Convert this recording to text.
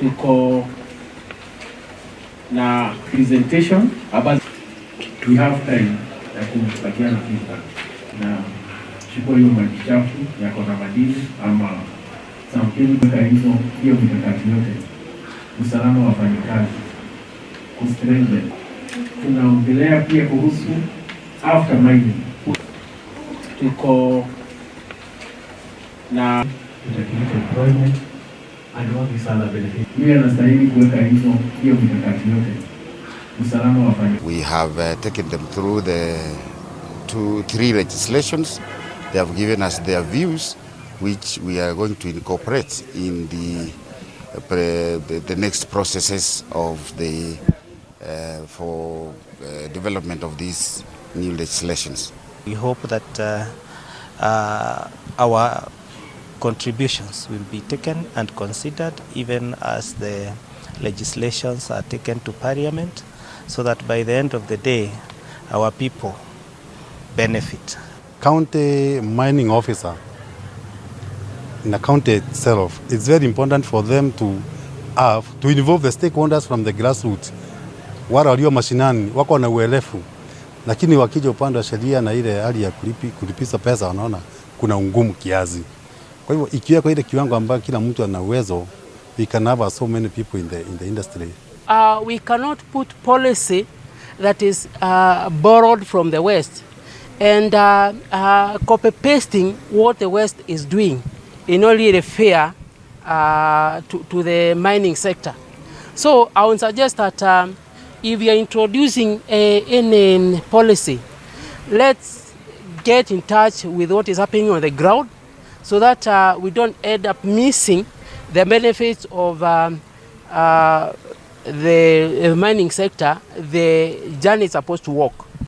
Tuko na presentation hapa. We have time ya kupatiana feedback na chukua hiyo maji chafu yako na madini ama some chemical, hizo hiyo mikakati yote, usalama wa wafanyikazi kustrengthen. Tunaongelea pia kuhusu after mining. Tuko na create employment and all these other benefits. Yeye anastahili kuweka hizo hiyo mikakati yote, usalama wa wafanyikazi. We have taken them through the two, three legislations. They have given us their views, which we are going to incorporate in the next processes of the for development of these new legislations. We hope that our contributions will be taken and considered even as the legislations are taken to Parliament, so that by the end of the day our people benefit. County mining officer in the county itself, it's very important for them to have to involve the stakeholders from the grassroots. Wale walio mashinani wako na uelefu, lakini wakija upande wa sheria na ile hali ya kulipiza pesa wanaona kuna ungumu kiasi. Kwa hivyo ikiwekwa ile kiwango ambayo kila mtu ana uwezo, we can have so many people in the industry. We cannot put policy that is borrowed from the West and copy pasting what the West is doing in only refer to the mining sector. So I would suggest that if we are introducing any policy, let's get in touch with what is happening on the ground so that we don't end up missing the benefits of the mining sector, the journey is supposed to walk.